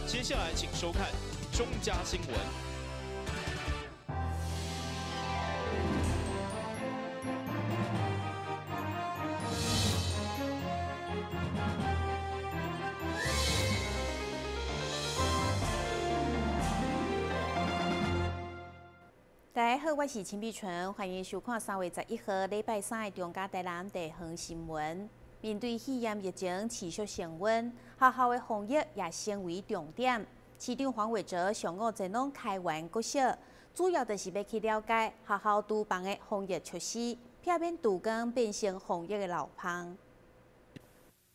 接下來請收看中嘉新聞。大家好，我是陳美純，歡迎收看3月11號禮拜三的中嘉台南地方新聞。面對肺炎疫情持續升溫，學校的防疫也成為重點。市長黃偉哲上午前往開源國小，主要就是欲去了解學校廚房的防疫措施，避免廚工變成防疫的漏縫。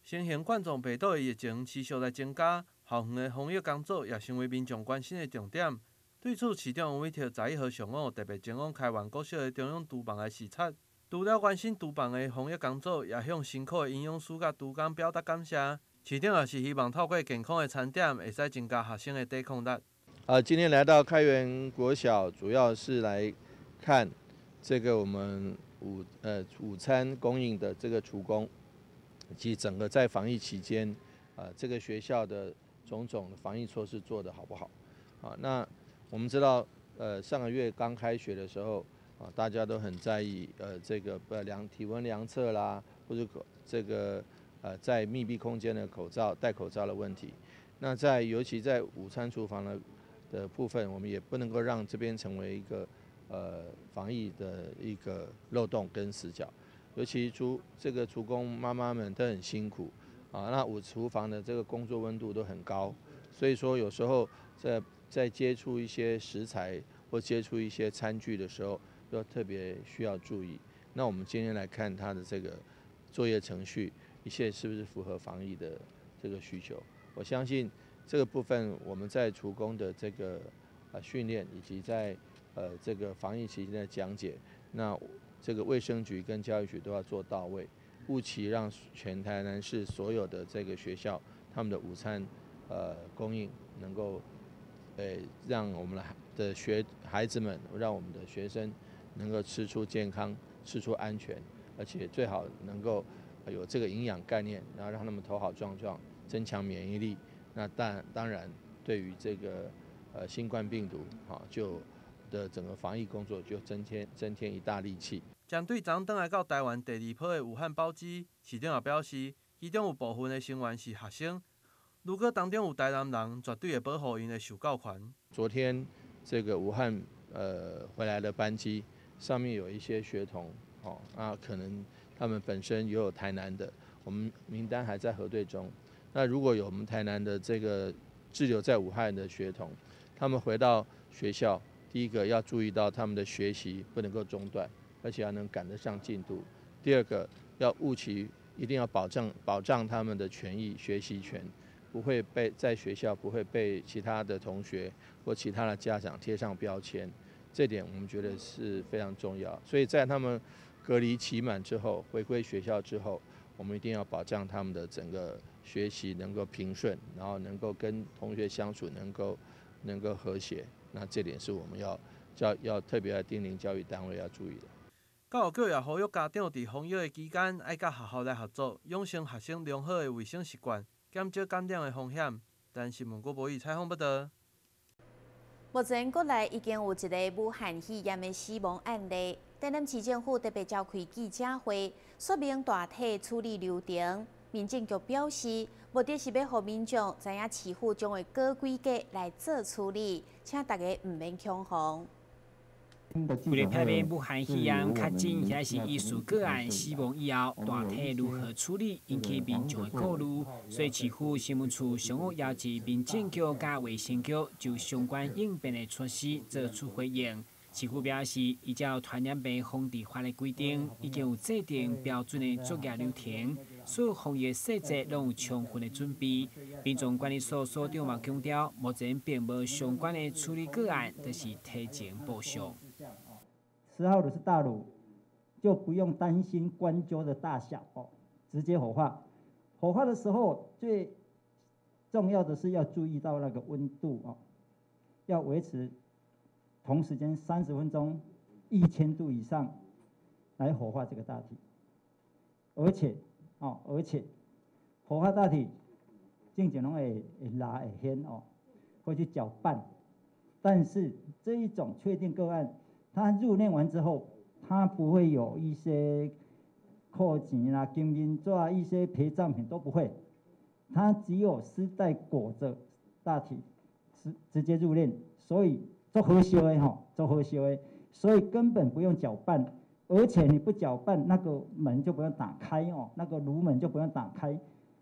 新型冠狀病毒的疫情持續來增加，校園的防疫工作也成為民眾關心的重點。對此，市長黃偉哲11號上午特別前往開源國小的中央廚房來視察，除了關心廚房的防疫工作，也向辛苦的營養師佮廚工表達感謝。市長也是希望透過健康的餐點，會使增加學生的抵抗力。今天來到開源國小，主要是來看這個我們午餐供應的這個廚工，以及整個在防疫期間，這個學校的種種防疫措施做得好不好？那我們知道，上個月剛開學的時候，大家都很在意，這個量體溫量測啦，或者這個在密閉空間的口罩戴口罩的問題。那在尤其在午餐廚房的部分，我們也不能夠讓這邊成為一個防疫的一個漏洞跟死角。尤其這個廚工媽媽們都很辛苦啊，那午廚房的這個工作溫度都很高，所以說有時候在接觸一些食材或接觸一些餐具的時候，都特別需要注意。那我們今天來看他的這個作業程序，一切是不是符合防疫的這個需求？我相信這個部分我們在廚工的這個訓練，以及在這個防疫期間的講解，那這個衛生局跟教育局都要做到位，務期讓全台南市所有的這個學校他們的午餐供應能夠讓我們的孩子們，讓我們的學生能夠吃出健康，吃出安全，而且最好能夠有這個營養概念，然後讓他們頭好壯壯，增強免疫力。那當然，對於這個新冠病毒就的整個防疫工作就增添一大力氣。針對昨轉來到台灣第二波的武漢包機，市長也表示，其中有部分的成員是學生。如果當中有台南人，絕對會保護𪜶的受教權。昨天這個武漢回來的班機上面有一些學童，那可能他們本身也有台南的，我們名單還在核對中。那如果有我們台南的這個滯留在武漢的學童，他們回到學校，第一個要注意到他們的學習不能夠中斷，而且要能趕得上進度。第二個要務期一定要保障他們的權益、學習權。不會被在學校不會被其他的同學或其他的家長貼上標籤，這點我們覺得是非常重要。所以在他們隔離期滿之後，回歸學校之後，我們一定要保障他們的整個學習能夠平順，然後能夠跟同學相處能夠和諧。那這點是我們要特別來叮嚀教育單位要注意的。教育局也呼籲家長佇防疫的期間，愛佮學校來合作，養成學生良好的衛生習慣，減少感染的風險。但是，郭博宇採訪報導。目前國內已經有一個武漢肺炎的死亡案例，台南市政府特別召開記者會，說明大體處理流程。民政局表示，目的是欲予民眾知影市府將會高規格來做處理，請大家毋免恐慌。為了避免武漢肺炎確診抑是疑似個案死亡以後，大體如何處理，引起民眾的顧慮，所以市府新聞處上午邀集民政局佮衛生局就相關應變的措施做出回應。市府表示，依照傳染病防治法的規定，已經有制定標準的作業流程，所有防疫細節攏有充分的準備。民眾管理所所長嘛強調，目前並無相關的處理個案，就是提前部署。 10號的是大爐，就不用擔心棺柩的大小哦，直接火化。火化的時候最重要的是要注意到那個溫度哦，要維持同時間30分鐘1000度以上來火化這個大體。而且火化大體進前攏會會拉會掀哦，會去攪拌。但是這一種確定個案，他入殮完之後，他不會有一些扣錢啦、金銀紙一些陪葬品都不會，他只有屍袋裹着大體，直接入殮，所以足好燒的吼，足好燒的，所以根本不用攪拌，而且你不攪拌，那個門就不用打開哦，那個爐門就不用打開，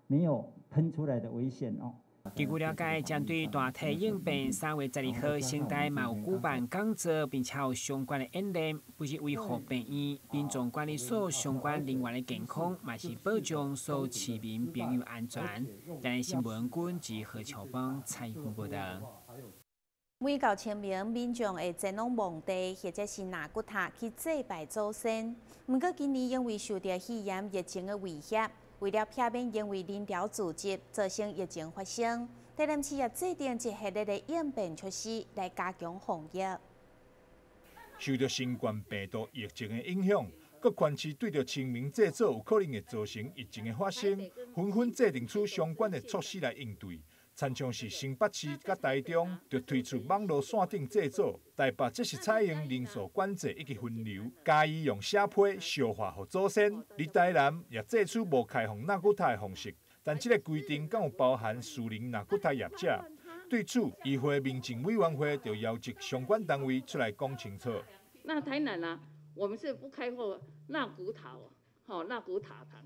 沒有噴出來的危險哦。根據了解，針對大體應變，3月12號，成大嘛有舉辦講座，並且有相關的演練，不是維護病院、民眾管理所相關人員的健康，嘛是保障所有市民朋友安全。台視新聞軍及何秋芳採訪報道。每到清明，民眾會前往墓地或者是納骨塔去祭拜祖先。毋過今年因為受著肺炎疫情的威脅，為了避免因為人潮聚集造成疫情發生，台南市也制定一系列的應變措施來加強防疫。受著新冠病毒疫情的影響，各縣市對著清明祭祖有可能會造成疫情的發生，紛紛制定出相關的措施來應對。親像是新北市佮台中，就推出網路線頂祭祖；台北則是採用人數管制以及分流，嘉義用寫批燒化予祖先。而台南也祭出無開放納骨塔的方式，但這个規定敢有包含私人納骨塔業者？對此，議會民政委員會就要求相關單位出來講清楚。那台南呢，我們是不開放納骨塔，好納骨塔堂，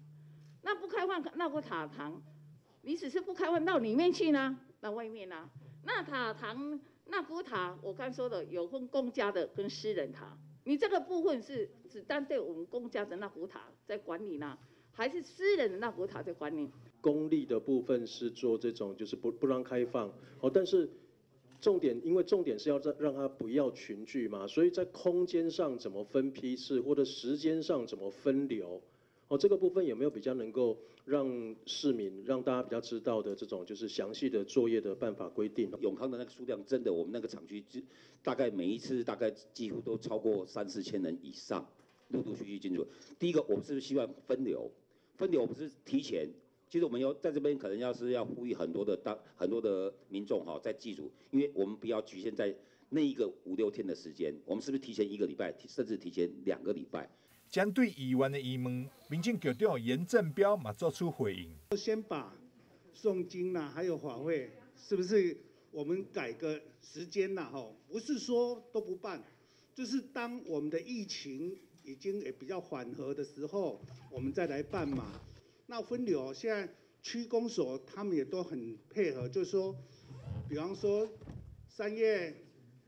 那不開放納骨塔堂。你只是不開放到裡面去呢，到外面呢？那塔堂、納骨塔，我剛說的有分公家的跟私人塔，你這個部分是只單對我們公家的納骨塔在管理呢，還是私人的納骨塔在管理？公立的部分是做這種，就是不讓開放，哦，但是重點，因為重點是要讓它不要群聚嘛，所以在空間上怎麼分批次，或者時間上怎麼分流。哦，這個部分有沒有比較能夠讓市民、讓大家比較知道的這種，就是詳細的作業的辦法規定？永康的那個數量真的，我們那個廠區就大概每一次大概幾乎都超過三四千人以上，陸陸續續進入。第一個，我們是不是希望分流？分流我們是提前，其實我們要在這邊可能要是要呼籲很多的當很多的民眾哈，在記住，因為我們不要局限在那一個五六天的時間，我們是不是提前一個禮拜，甚至提前2個禮拜？針對議員的疑問，民政局長顏正標嘛做出回應。先把誦經啦，還有法會，是不是我們改個時間啦？吼，不是說都不辦，就是當我們的疫情已經也比較緩和的時候，我們再來辦嘛。那分流，現在區公所他們也都很配合，就是說，比方說3月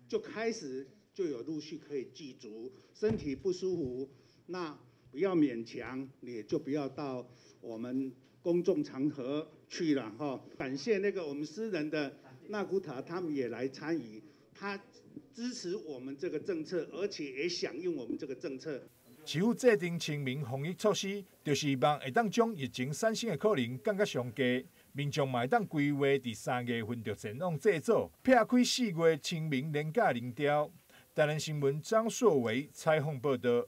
就開始就有陸續可以祭祖，身體不舒服。那不要勉強，你就不要到我們公眾場合去了哈。感謝那個我們私人的納骨塔，他們也來參與，他支持我們這個政策，而且也響應我們這個政策。市府制定清明防疫措施，就是希望會當將疫情產生的可能降到上低，民眾嘛會當規劃佇3月份就前往祭祖，避開4月清明連假人潮。台南新聞張碩維採訪報道。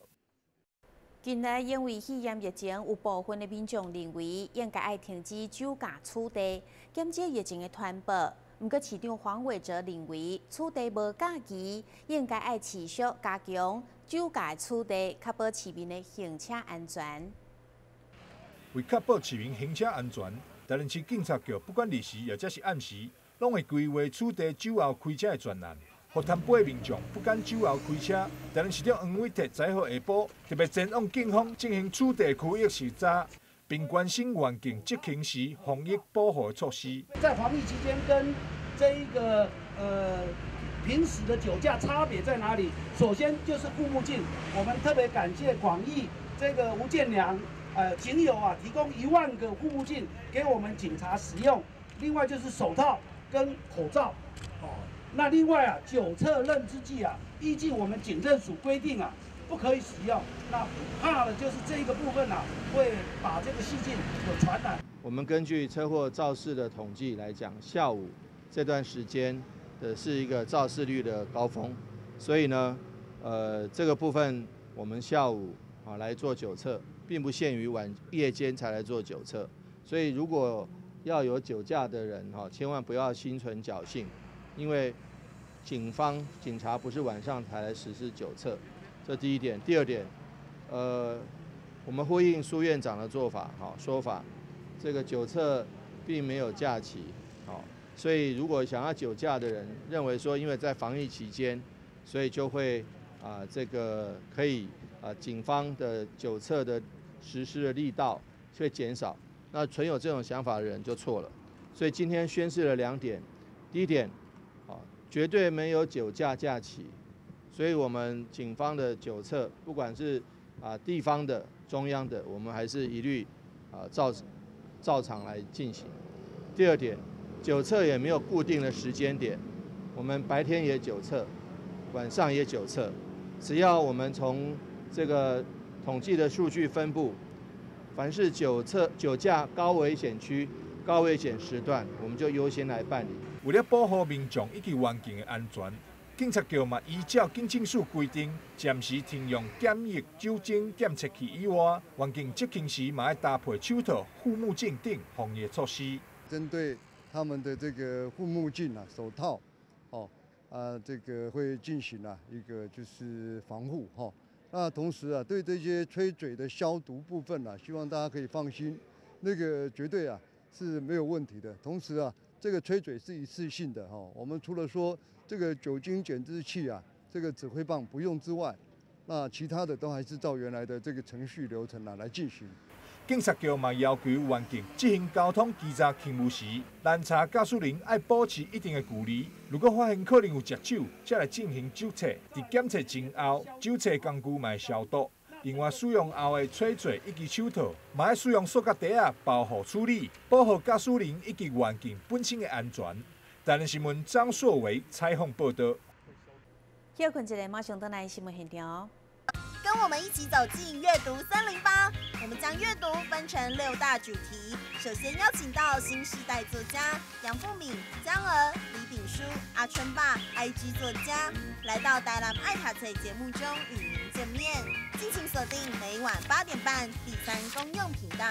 近來因為肺炎疫情，有部分的民眾認為應該愛停止酒駕取締，減少疫情的傳播。毋過市長黃偉哲認為，取締無假期，應該愛持續加強酒駕取締，確保市民的行車安全。為確保市民行車安全，台南市警察局不管日時抑者是暗時，攏會規劃取締酒後開車的專案。予貪杯民眾不敢酒後開車。台南市長黃偉哲11號下晡特別前往警方進行取締區域視察，並關心環境執勤時防疫保護措施。在防疫期間，跟這一個平時的酒駕差別在哪裡？首先就是護目鏡，我們特別感謝廣義這個吳建良警友啊，提供1萬個護目鏡給我們警察使用。另外就是手套跟口罩，哦。那另外啊，酒測認知劑啊，依據我們警政署規定啊，不可以使用。那怕的就是這一個部分啊，會把這個細菌有傳染。我們根據車禍肇事的統計來講，下午這段時間的是一個肇事率的高峰，所以呢，這個部分我們下午啊來做酒測，並不限於晚夜間才來做酒測。所以如果要有酒駕的人哈，千萬不要心存僥倖。因为警方警察不是晚上才来实施酒测，这第一点。第二点，我们呼应苏院长的做法，好说法，这个酒测并没有假期，好，所以如果想要酒驾的人认为说，因为在防疫期间，所以就会这个可以警方的酒测的实施的力道会减少，那存有这种想法的人就错了。所以今天宣示了2点，第一点，绝对没有酒驾假期，所以我们警方的酒测，不管是地方的、中央的，我们还是一律照常来进行。第二点，酒测也没有固定的时间点，我们白天也酒测，晚上也酒测，只要我们从这个统计的数据分布，凡是酒测酒驾高危险区、高危险时段，我们就优先来办理。为了保护民众以及环境的安全，警察局嘛依照警政署规定，暂时停用检疫酒精检测器以外，环境执勤时嘛爱搭配手套、护目镜等防疫措施。针对他们的这个护目镜啊、手套，这个会进行一个就是防护哈。那同时啊，对这些吹嘴的消毒部分啊，希望大家可以放心，那个绝对是没有问题的。同时啊，这个吹嘴是一次性的哈，我们除了说这个酒精检知器啊，这个指挥棒不用之外，那其他的都还是照原来的这个程序流程来进行。警察局嘛要求员警执行交通稽查勤务时，拦查驾驶人爱保持一定的距离。如果发现可能有食酒，才来进行酒测。伫检测前后，酒测工具嘛会消毒。另外，使用后的吹嘴以及手套，嘛爱使用塑胶袋仔包护处理，保护驾驶人以及环境本身的安全。台南新闻张硕维采访报道。休困一下，马上转来新闻现场。跟我们一起走进阅读308，我们将阅读分成6大主题。首先邀请到新时代作家杨富敏、江娥、李炳书、阿春爸、IG 作家，来到台南爱读册节目中与您见面。敬请锁定每晚8点半第3公用频道。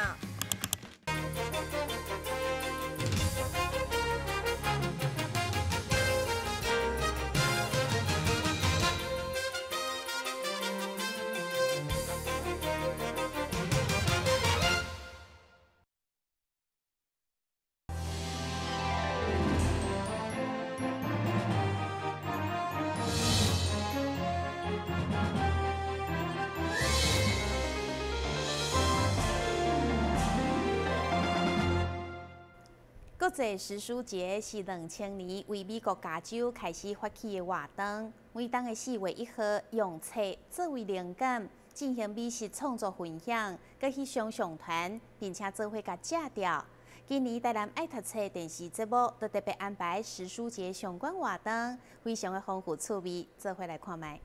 国际时书节是2000年为美国加州开始发起的活动。每当的4月1号，用册作为灵感，进行美食创作分享，阁翕相上传，并且做伙共食掉。今年台南爱读册电视节目都特别安排时书节相关活动，非常的丰富趣味，做伙来看觅。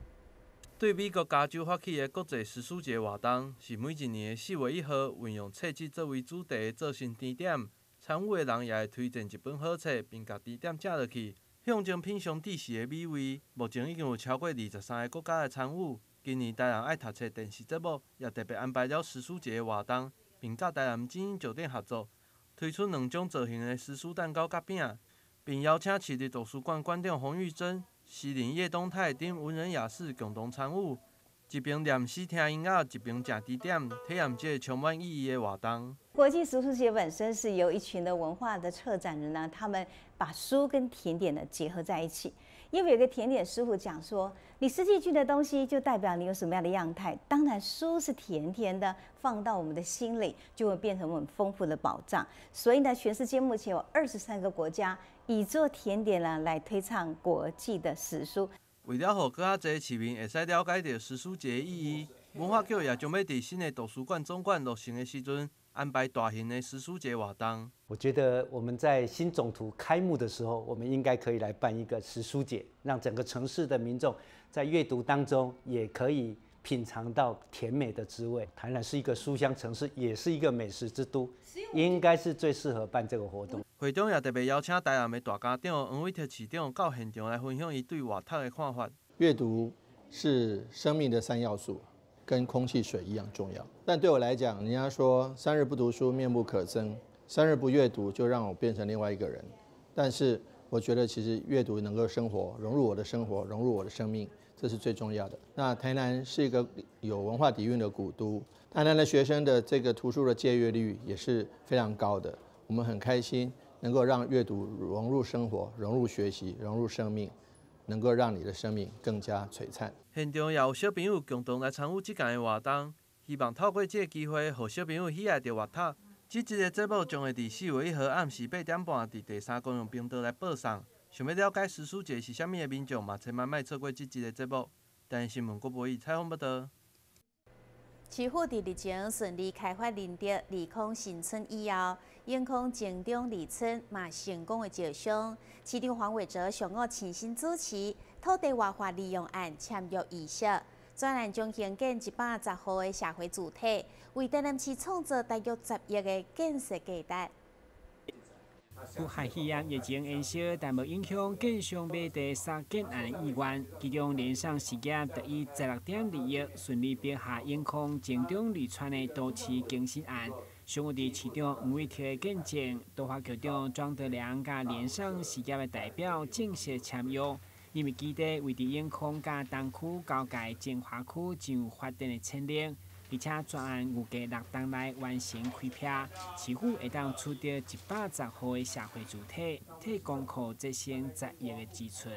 对美国加州发起的国际时书节活动，是每一年的4月1号，运用册子作为主题做成甜点。参与的人也会推荐一本好册，并共甜点食落去，象征品尝知识的美味。目前已经有超过23个国家来参与。今年台南爱读册电视节目也特别安排了时书节的活动，并佮台南精英酒店合作，推出2种造型的时书蛋糕佮饼，并邀请市立图书馆馆长洪玉珍、诗人叶东泰等文人雅士共同参与。一边念诗听音乐，一边食甜点，体验这个充满意义的活动。国际时书节本身是由一群的文化的策展人呢，他们把书跟甜点呢结合在一起。因为有个甜点师傅讲说，你吃进去的东西就代表你有什么样的样态。当然，书是甜甜的，放到我们的心里就会变成我们丰富的宝藏。所以呢，全世界目前有23个国家以做甜点呢来推倡国际的时书。为了予阁较济市民会使了解到时书节的意义，文化局也将欲伫新的图书馆总馆落成的时阵，安排大型的时书节活动。我觉得我们在新总图开幕的时候，我们应该可以来办一个时书节，让整个城市的民众在阅读当中也可以品尝到甜美的滋味。台南是一个书香城市，也是一个美食之都，应该是最适合办这个活动。会长也特别邀请台南的大家长黄伟哲市长到现场来分享伊对阅读的看法。阅读是生命的3要素，跟空气、水一样重要。但对我来讲，人家说3日不读书，面目可憎；3日不阅读，就让我变成另外一个人。但是我觉得其实阅读能够生活，融入我的生活，融入我的生命，这是最重要的。那台南是一个有文化底蕴的古都，台南的学生的这个图书的借阅率也是非常高的。我们很开心能够让阅读融入生活、融入学习、融入生命，能够让你的生命更加璀璨。现场也有小朋友共同来参与这项的活动，希望透过这个机会，予小朋友喜爱著活读。这一个节目将会伫4月1号暗时8点半伫第三公用频道来播送。想欲了解食书节是啥物的民众，嘛千万莫错过这一个节目。台视新闻郭博义采访报道。市府伫日前顺利开发仁德利空新村以后，永康前中二村嘛成功的招商。市长黄伟哲上午亲身主持土地活化利用案签约仪式，专案将兴建110户的社会住宅，为台南市创造大约10亿的建设价值。武汉肺炎疫情延烧，但无影响建商买地杀建案的意愿。其中，联上实业得以16.2亿顺利标下永康前中二村的都市更新案。上午伫市长黄伟哲的见证，都发局长庄德良佮联上实业的代表正式签约。因为基地位伫永康佮东区交界精华区，上有发展的潜力。而且专案预计6冬内完成开辟，市府会当取得110户的社会住宅，替公库节省10亿的支出。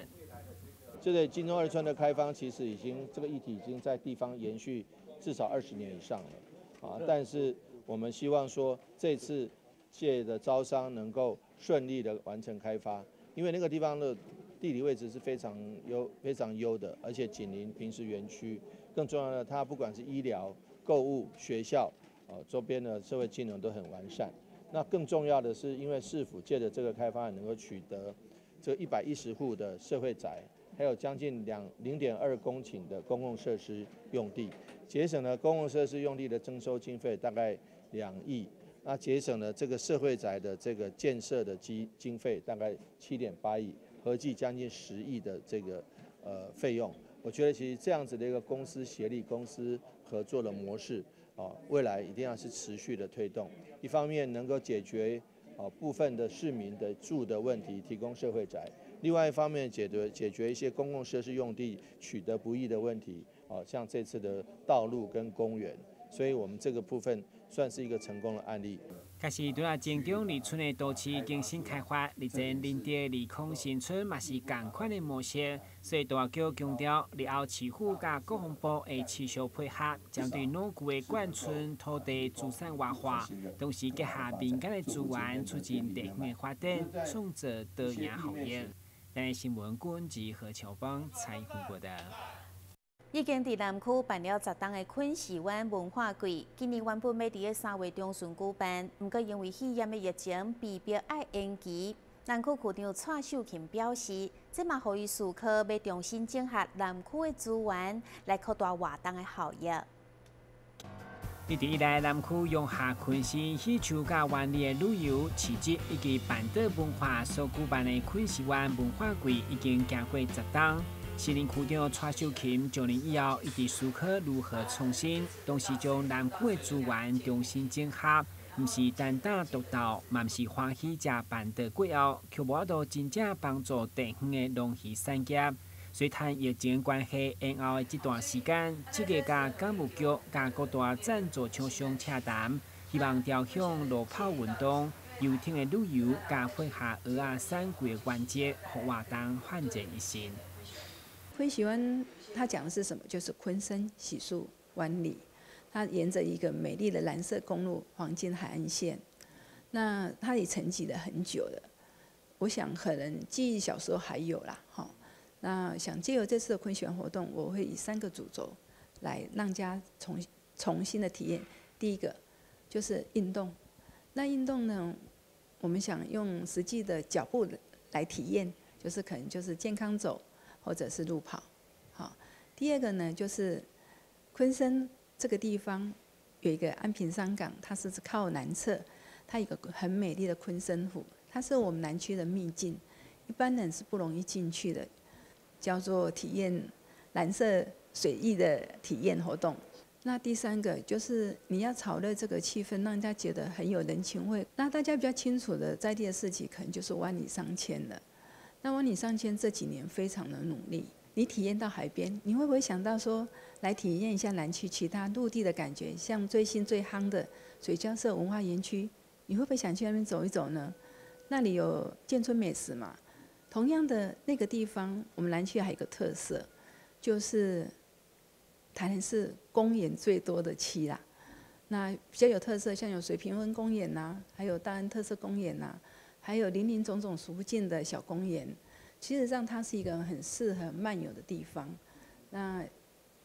这个金钟二村的开发，其实已经这个议题已经在地方延续至少20年以上了，啊，但是我们希望说这次借的招商能够顺利的完成开发，因为那个地方的地理位置是非常优、非常优的，而且紧邻坪石园区，更重要的，它不管是医疗、购物、学校，周边的社会机能都很完善。那更重要的是，因为市府借着这个开发，能够取得这110户的社会宅，还有将近0.2公顷的公共设施用地，节省了公共设施用地的征收经费大概2亿，那节省了这个社会宅的这个建设的经费大概7.8亿，合计将近10亿的这个费用。我觉得其实这样子的一个公私协力、公私合作的模式，啊，未来一定要是持续的推动。一方面能够解决部分的市民的住的问题，提供社会宅；另外一方面解决一些公共设施用地取得不易的问题，啊，像这次的道路跟公园，所以我们这个部分算是一个成功的案例。开始除了前中二村的都市更新开发，日前仁德利空新村嘛是仝款的模式，所以都发局强调，日后市府佮国防部会持续配合，针对老旧的眷村土地资产活化，同时结合民间的资源，促进地方的发展，创造多赢效益。台视新闻郭志何秋芳采访报道。已经伫南区办了10冬的昆士湾文化季，今年原本欲伫咧3月中旬举办，毋过因为肺炎的疫情，被迫爱延期。南区区长蔡秀琴表示，这嘛予伊思考欲重新整合南区的资源，来扩大活动的效益。一直以来，南区用下昆山、喜树佮湾里的旅游市集以及办岛文化所举办的昆士湾文化季，已经行过10冬。新任区长蔡秀琴就任以后，一直思考如何创新，同时将南区的资源重新整合，毋是单打独斗，嘛毋是欢喜食办桌过后，却无法度真正帮助地方的农渔产业。虽趁疫情关系延后的这段时间，积极佮港务局、佮各大赞助厂商洽谈，希望朝向路跑运动、游艇的旅游，佮配合蚵仔产季的原则，予活动焕然一新。昆喜湾，它讲的是什么？就是昆生喜树湾里，它沿着一个美丽的蓝色公路黄金海岸线，那它也沉寂了很久了。我想可能记忆小时候还有啦，哈。那想借由这次的昆喜湾活动，我会以三个主轴来让大家重新的体验。第一个就是运动，那运动呢，我们想用实际的脚步来体验，就是可能就是健康走。或者是路跑，好。第二个呢，就是昆生这个地方有一个安平商港，它是靠南侧，它有个很美丽的昆生湖，它是我们南区的秘境，一般人是不容易进去的，叫做体验蓝色水域的体验活动。那第三个就是你要炒热这个气氛，让人家觉得很有人情味。那大家比较清楚的在地的市集，可能就是湾里商圈了。那湾里商圈这几年非常的努力，你体验到海边，你会不会想到说来体验一下南区其他陆地的感觉？像最新最夯的水交社文化园区，你会不会想去那边走一走呢？那里有建村美食嘛？同样的那个地方，我们南区还有一个特色，就是台南市公园最多的区啦。那比较有特色，像有水平分公园呐，还有大安特色公园呐，还有林林总总数不尽的小公园。其实上它是一个很适合漫游的地方。那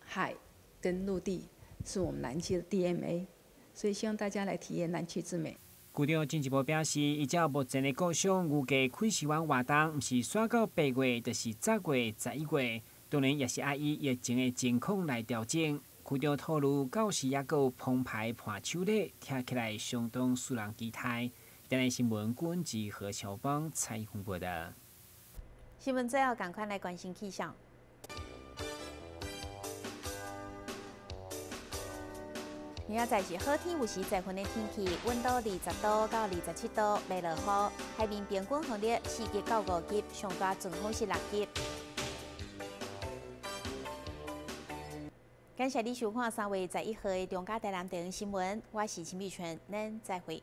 海跟陆地是我们南区的 DNA，所以希望大家来体验南区之美。区长进一步表示，依照目前的构想，预计昆士湾活动毋是煞到8月，就是10月、11月，当然也是爱依疫情的情况来调整。区长透露，到时犹阁有澎湃伴手礼，听起来相当使人期待。电视新闻郭文吉何小邦采访报道。新闻最后，赶快来关心气象。明仔载是好天，有时在云的天气，温度20度到27度，袂落雨。海面平均风力4级到5级，上大阵风是6级。感谢你收看3月11号的中嘉台南地方新闻，我是陈美泉，咱再会。